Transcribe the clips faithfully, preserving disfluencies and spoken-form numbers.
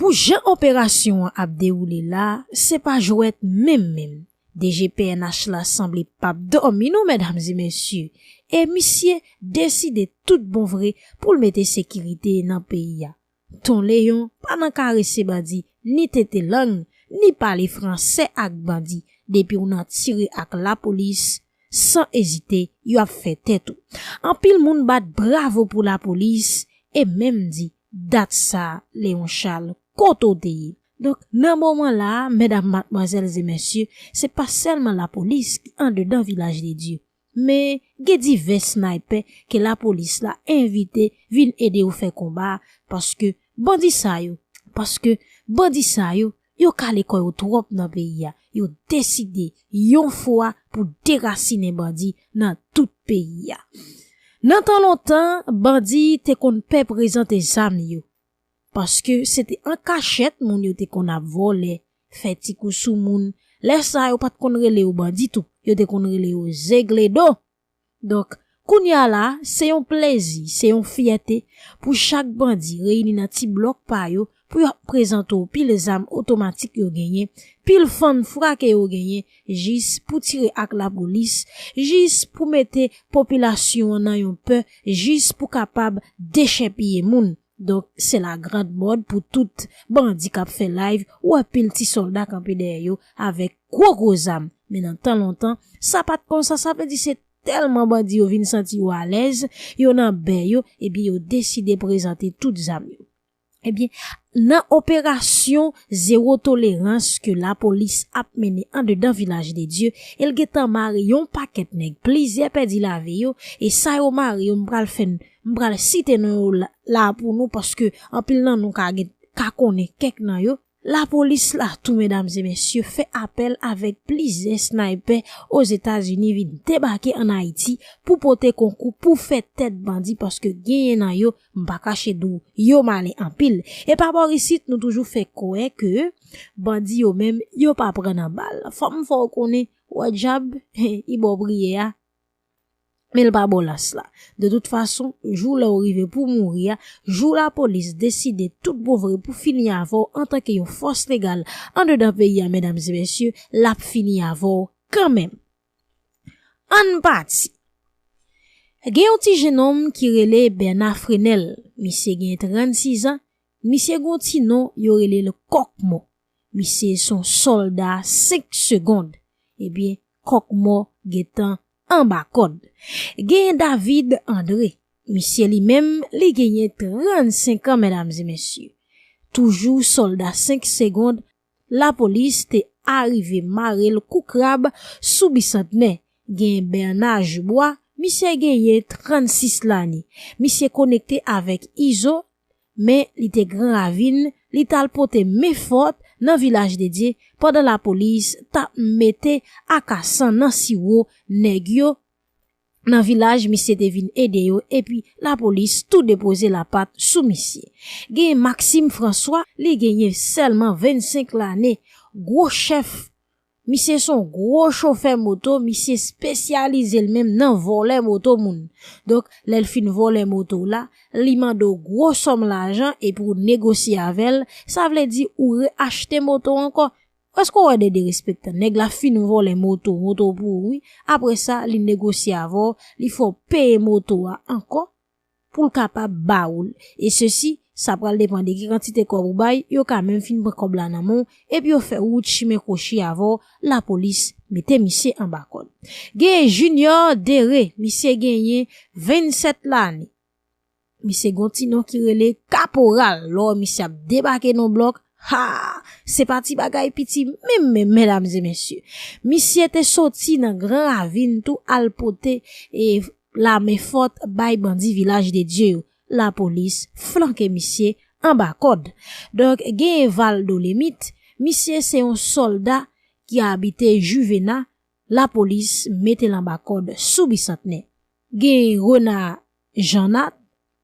Pou jan operasyon an ap dewoule la, se pa jwèt menm menm. D G P N H la sanble p ap dòmi non, medam e mesye. E misye deside tout bon vre pou l mete sekirite nan peyi a. Ton Leyon pa nan karese bandi, ni tete lang, ni pale fransè ak bandi. Depi w nan tire ak lapolis, san ezite, y ap fè tèt ou. Anpil moun bat bravo pou lapolis e menm di, dat sa, Leyon Chal, kote w te ye? Donk, nan moman la a, medam, madmwazèl e mesye, se pa sèlman lapolis ki andedan Vilaj de Dye. Men, gen divès snaypè ke lapolis la envite vin ede yo fè konba a, paske bandi sa yo, paske bandi sa yo, yo kale kò yo twòp nan peyi a. Yo deside, yon fwa pou derasinen bandi nan tout peyi a. Nan tan lontan, bandi te konn pè prezante zam yo. Paske se te an kachèt moun yo te konn ap vòlè, fè ti kou sou moun. Lè sa yo pa t konn rele yo bandi tou, yo te konn rele yo zegledo. Donk, kounye a la, se yon plezi, se yon fyète pou chak bandi reyini nan ti blòk pa yo pou yo ap prezante w pil zam otomatik yo genyen, pil fann fra ke yo genyen, jis pou tire ak lapolis, jis pou mete popilasyon an nan yon pè, jis pou kapab dechèpiye moun. Donk, se la grand mòd pou tout bandi k ap fè live, ou wè pil ti sòlda kanpe dèyè yo avèk gwo gwo zam. Men nan tan lontan, sa pa t konsa, sa vle di se tèlman bandi yo vin santi yo alèz, yo nan bè yo, ebyen yo deside prezante tout zam yo. Ebyen, nan operasyon zewo tolerans ke lapolis ap mennen andedan Vilaj de Dye, e l gentan mare yon pakèt nèg, plizyè pèdi lavi yo, e sa yo mare yo, m pral fè n, m pral site non yo la, la pou nou, paske anpil nan nou ka gen, ka konnen kèk nan yo. Lapolis la tou, medam e mesye, fè apèl avèk plizyè snaypè Ozetazini vin debake ann Ayiti pou pote konkou pou fè tèt bandi, paske genyen nan yo, m pa kache di w, yo malen anpil. E pa bò isit, nou toujou fè kwè ke bandi yo menm, yo pa pran nan bal. Fò m fè w konnen, wè dyab, i ba w briye a, men l pa ba w las la. De tout fason, jou lè w rive pou w mouri a, jou lapolis deside tout bon vre pou fini avè w antanke yon fòs legal andedan peyi a, medam e mesye, l ap fini avè w kanmenm. Ann pati. Gen yon ti jennonm ki rele Bèna Frenèl. Misye gen trannsis an. Misye gen yon ti non, yo rele l Kòkmò. Misye se yon sòlda senk segonn. Ebyen, Kòkmò gentan anba kòd. Gen David André. Misye li menm, li genyen trannsenk an, medam e mesye. Toujou sòlda senk segonn, lapolis te arive mare l kou krab sou Bisantnè. Gen Bèna Jibwa, misye genyen trannsis lane. Misye konekte avèk Izo, men li te Gran Ravin, li t al pote men fòt nan Vilaj de Dye, pandan lapolis t ap mete akasan nan siwo nèg yo nan vilaj, misye te vin ede yo, epi lapolis tou depoze lapat sou misye. Gen Maxime François, li genyen sèlman vennsenk lane, gwo chèf. Misye se yon gwo chofè moto, misye espesyalize l menm nan vòlè moto moun. Donk, lè l fin vòlè moto w la, li mande w gwo sòm lajan epi w negosye avè l, sa vle di ou reachte moto w ankò. Èske w wè de derespektan? Nèg la fin vòlè moto, moto pou ou, wi. Apre sa, li negosye avè w, li fè w peye moto a ankò pou l kapab ba ou l. E sesi, sa pral depann de ki kantite kòb ou bay, yo ka menm fin pran kòb la nan men w, epi yo fè wout chimen kwochi avè w, lapolis mete misye anba kòd. Gen Junior Dere, misye genyen vennsèt lane. Misye gon ti non ki rele Kaporal. Lè w wè misye ap debake nan blòk, ha! Se pa ti bagay piti menm, menm, medam e mesye. Misye te soti nan Gran Ravin tou al pote, e, lame fòt bay bandi Vilaj de Dye yo. Lapolis flanke misye anba kòd. Donk, gen Valdo Lemit, misye se yon sòlda ki abite Juvena, lapolis mete l anba kòd sou Bisantnè. Gen Renard Jeannat,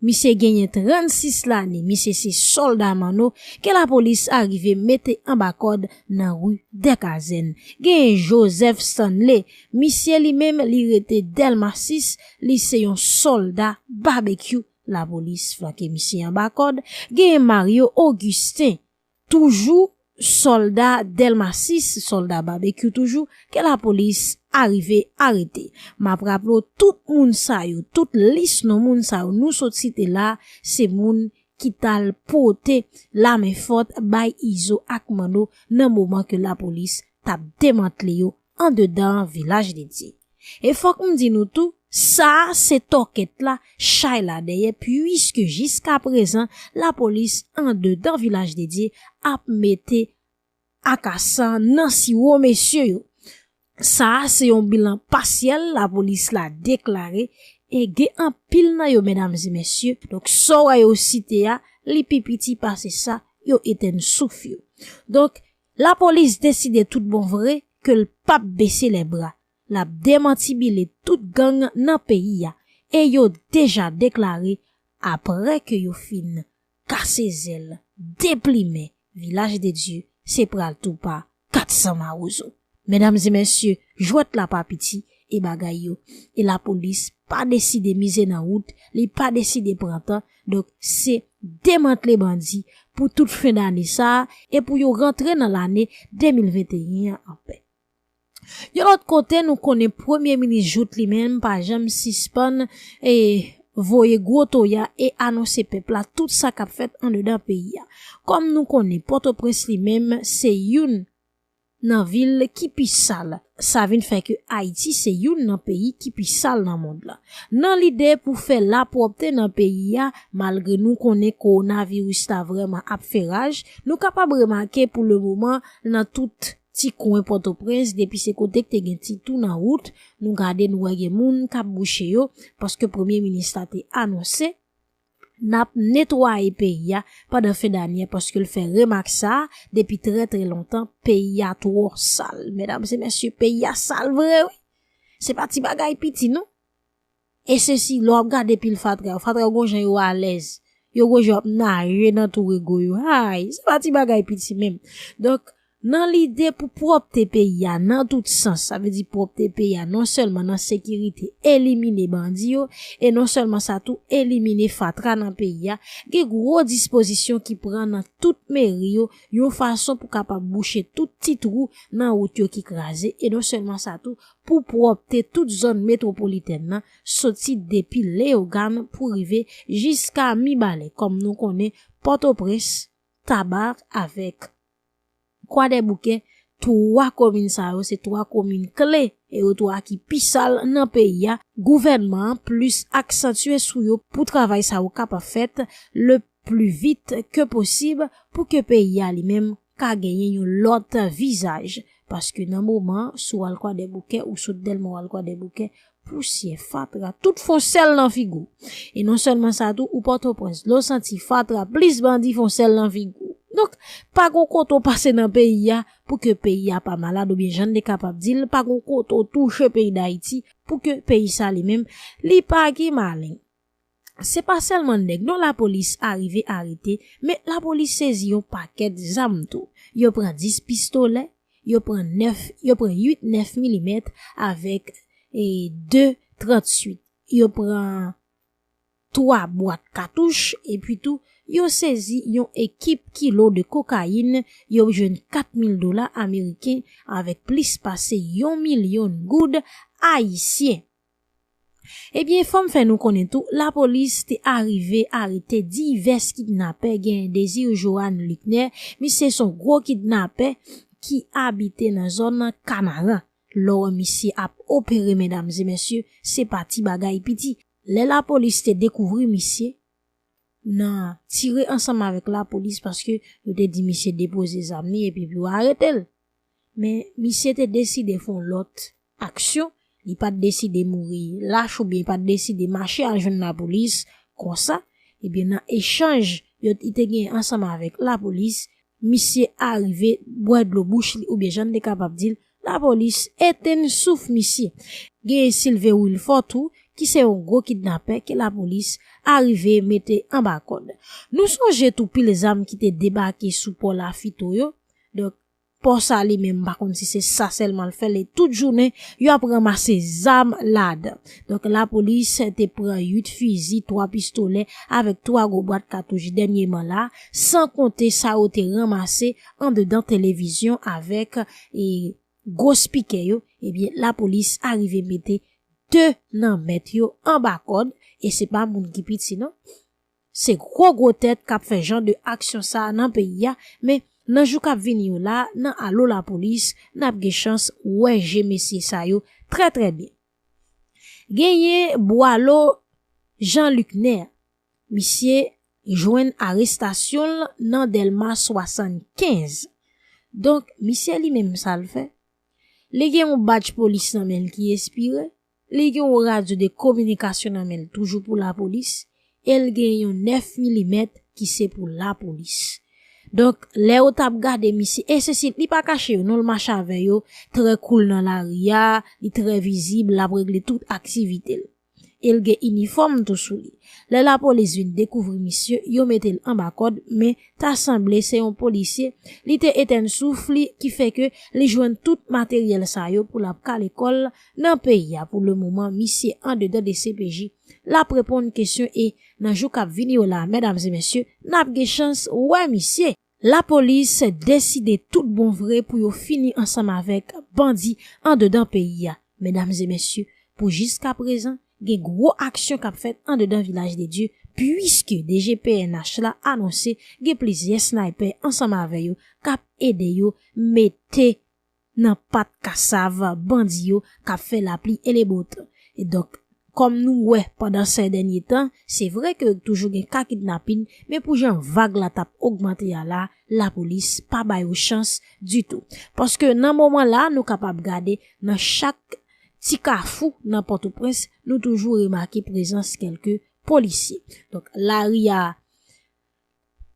misye genyen trannsis lane, misye se sòlda Manno ke lapolis arive mete anba kòd nan ri Dèkazèn. Gen Joseph Stanley, misye li menm li rete Dèlma sis, li se yon sòlda Babekyou, lapolis flanke misye anba kòd. Gen Mario Augustin, toujou sòlda Dèlma sis, sòlda Babekyou toujou, ke lapolis arive arete. M ap raple w, tout moun sa yo, tout lis non moun sa yo nou sot site la, se moun ki t al pote lamenfòt bay Izo ak Manno nan moman ke lapolis t ap demantle yo andedan Vilaj de Dye. E fòk m di nou tou, sa a se tòkèt la, chay la dèyè, piske jiskaprezan, lapolis andedan Vilaj de Dye ap mete akasan nan siwo mesye yo. Sa a se yon bilan pasyèl lapolis la deklare, e gen anpil nan yo, medam e mesye. Donk, sa w wè yo site a, li pi piti pase sa, yo etenn souf yo. Donk, lapolis deside tout bon vre ke l p ap bese lè bra. L ap demantibile tout gang nan peyi a, e yo deja deklare, apre ke yo fin kase zèl, deplimen Vilaj de Dye, se pral tou pa kat san mawozo. Medam e mesye, jwèt la pa piti e bagay yo. E lapolis pa deside mize nan wout, li pa deside pran tan, donk se demantle bandi pou tout fen dane sa a e pou yo rantre nan lane de mil venteyen an anpè. Yon lòt kote, nou konnen Premye Minis Jouthe li menm pa janm sispann e voye gwo toya e anonse pèp la tout sa k ap fèt andedan peyi a. Kòm nou konnen, Pòtoprens li menm se youn nan vil ki pi sal. Sa vin fè ke Ayiti se youn nan peyi ki pi sal nan mond lan. Nan lide pou fè lapwòpte nan peyi a, malgre nou konnen kowonaviris la vrèman ap fè raj, nou kapab remake pou le moman nan tout ti kwen Pòtoprens, depi se kote k te gen ti twou nan wout, nou gade, nou wè gen moun k ap bouche yo, paske Premye Minis la te anonse n ap netwaye peyi a pandan fen dane a, paske l fè remak sa a, depi trè, trè lontan, peyi a twò sal. Medam e mesye, peyi a sal vre, wi. Se pa ti bagay piti, non. E sesi, lè w ap gade pil fatra yo, fatra yo gon jan yo alèz. Yo gon jan yo ap naje nan tou rego yo. Hay, se pa ti bagay piti menm. Donk, nan lide pou pwòpte peyi a nan tout sans, sa vle di pwòpte peyi a non sèlman nan sekirite, elimine bandi yo, e non sèlman sa tou, elimine fatra nan peyi a, gen gwo dispozisyon ki pran nan tout meri yo, yon fason pou kapab bouche tout ti twou nan wout yo ki kraze, e non sèlman sa tou, pou pwòpte tout zòn metwopolitèn nan, soti depi Leyogàn pou rive jiska Mibalè, kòm nou konnen Pòtoprens, Taba avèk Kwadèboukè, twa komin sa yo se twa komin kle, e yo twa ki pi sal nan peyi a. Gouvènman an plis aksantye sou yo pou travay sa yo kapab fèt le pli vit ke posib pou ke peyi a li menm ka genyen yon lòt vizaj. Paske nan moman, si w al Kwadèboukè, ou sot Dèlma w al Kwadèboukè, pousyè, fatra, tout fon sèl nan figi w. E non sèlman sa tou, ou Pòtoprens, dlo santi, fatra, plis bandi fon sèl nan figi w. Donk, pa gon kote w pase nan peyi a pou ke peyi a pa malad, oubyen jan n te kapab di l, pa gon kote w touche peyi Dayiti pou ke peyi sa li menm, li pa gen malen. Se pa sèlman nèg non lapolis arive arete, men lapolis sezi yon pakèt zam tou. Yo pran dis pistolè, yo pran nèf, yo pran uit nèf milimèt avèk, e, de tranntuit. Yo pran twa bwat katouch, epi tou, yo sezi yon ekip kilo de kokayin, yo jwenn kat mil dola ameriken avèk plis pase yon milyon goud ayisyen. Ebyen, fò m fè nou konnen tou, lapolis te arive arete divès kidnapè, gen Désir Johan Luckner, misye se yon gwo kidnapè ki abite nan zòn Kanaran. Lè w wè misye ap opere, medam e mesye, se pa ti bagay piti. Lè lapolis te dekouvri misye, nan tire ansanm avèk lapolis paske yo te di misye depoze zam li epi pou yo arete l. Men misye te deside fè yon lòt aksyon, li pa t deside mouri lach oubyen li pa t deside mache al jwenn lapolis konsa. Ebyen, nan echanj yo, li te gen ansanm avèk lapolis, misye arive bwè dlo bouch li, oubyen jan n te kapab di l, lapolis etenn souf misye. Gen Sylvain Wilfort tou, ki se yon gwo kidnapè ke lapolis arive mete anba kòd. Nou sonje tou pil zam ki te debake sou pò Lafito yo. Donk, pò sa li menm, m pa konn si se sa sèlman l fè, li tout jounen, yo ap ranmase zam ladan. Donk, lapolis te pran uit fizi, twa pistolè, avèk twa gwo bwat katouch dènyèman la, san konte sa yo te ranmase andedan televizyon avèk, e, gwo spikè yo. Ebyen, lapolis arive mete de nan mèt yo anba kòd, e se pa moun ki piti non. Se gwo gwo tèt k ap fè jan de aksyon sa a nan peyi a, men nan jou k ap vini yo la, nan Alo Lapolis, n ap gen chans wè je mesye sa yo trè, trè byen. Genyen Bwalo Jean Lucner, misye jwenn arestasyon l nan Dèlma swasannkenz. Donk, misye li menm sa l fè? Li gen yon badj polis nan men l ki espire, li gen yon radyo de kominikasyon nan men l toujou pou lapolis, e l gen yon nèf milimèt ki se pou lapolis. Donk, lè yo t ap gade misye, e se si li pa kache yo, non, l mache avè yo, trè koul nan lari a, li trè vizib, l ap regle tout aktivite l. E l gen inifòm tou sou li. Lè lapolis vin dekouvri misye, yo mete l anba kòd, men ta sanble se yon polisye, li te etèn souf li, ki fè ke li jwenn tout materyèl sa yo pou l ap kale kò l nan peyi a. Pou le moman, misye andedan de C P J, l ap reponn kesyon e nan jou k ap vini yo la, medam e mesye, n ap gen chans wè misye. Lapolis deside tout bon vre pou yo fini ansanm avèk bandi andedan peyi a. Medam e mesye, pou jiska prezan, gen gwo aksyon k ap fèt andedan Vilaj de Dye, piske D G P N H la anonse gen plizyè snaypè ansanm avè yo k ap ede yo mete nan pat kasav bandi yo k ap fè lapli e leboutan. E donk, kòm nou wè pandan sè dènye tan, se vre ke toujou gen ka kidnapin, men pou jan vag la t ap ogmante a la, lapolis pa ba yo chans ditou. Paske nan moman la, nou kapab gade nan chak ti kafou nan Pòtoprens, nou toujou remake prezans kèlke polisye. Donk, lari a,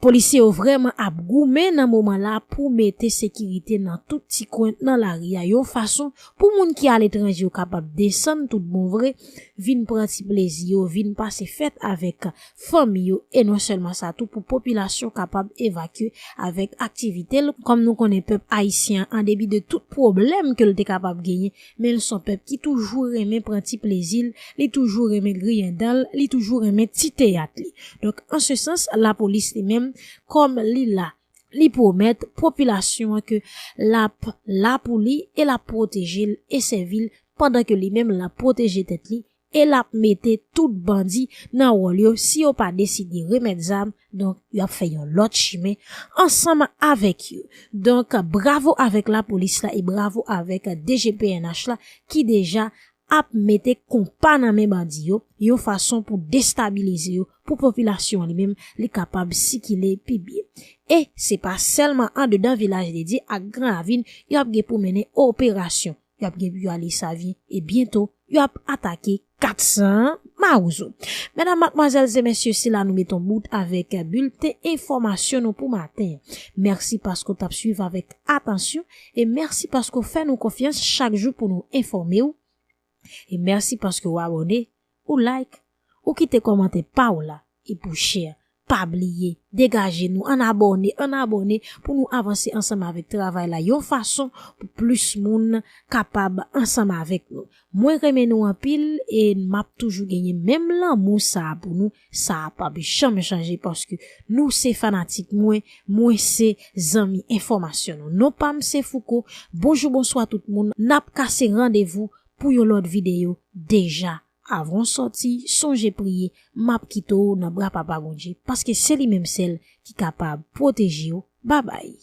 polisye yo vrèman ap goumen nan moman la pou mete sekirite nan tout ti kwen nan lari a, yon fason pou moun ki aletranje yo kapab desann tout bon vre, vin pran ti plezi yo, vin pase fèt avèk fanmi yo, e non sèlman sa tou, pou popilasyon kapab evakye avèk aktivite l. Kòm nou konnen, pèp ayisyen an, an depi de tout pwoblèm ke l te kapab genyen, men l s on pèp ki toujou renmen pran ti plezi l, li toujou renmen griyen dan l, li toujou renmen ti teyat li. Donk, an se sans, lapolis li menm, kòm li la, li pwomèt popilasyon an ke l ap la pou li e l ap pwoteje l e sèvi l, pandan ke li menm l ap pwoteje tèt li e l ap mete tout bandi nan wòl yo. Si yo pa deside remèt zam, donk, y ap fè yon lòt chimen ansanm avèk yo. Donk, bravo avèk lapolis la e bravo avèk D G P N H la ki deja ap mete konpa nan men bandi yo, yon fason pou destabilize yo, pou popilasyon an li menm, li kapab sikile pi byen. E se pa sèlman andedan Vilaj de Dye ak Gran Ravin y ap gen pou mennen operasyon. Y ap gen pou yo ale Savyen, e byento, y ap atake kat san Mawouzo. Medam, madmwazèl e mesye, se la nou met on bout avèk bilten enfòmasyon nou pou maten. Mèsi paske w t ap swiv avèk atansyon, e mèsi paske w fè nou konfyans chak jou pou nou enfòme w. E mèsi paske w abòne, ou like, ou kite kòmantè pa w la, epi w share. Pa bliye, degaje nou, ann abòne, ann abòne pou nou avanse ansanm avèk travay la yon fason pou plis moun kapab ansanm avèk nou. Mwen renmen nou anpil e m ap toujou genyen menm lanmou sa a pou nou, sa a p ap janm chanje paske nou se fanatik mwen, mwen se zanmi enfòmasyon nou. Non pa m se Fouco, bonjou, bonswa tout moun, n ap kase randevou pou yon lòt videyo deja. Avan w sòti, sonje priye, m ap kite w nan bra Papa Bondye, paske se li menm sèl ki kapab pwoteje w. Babay.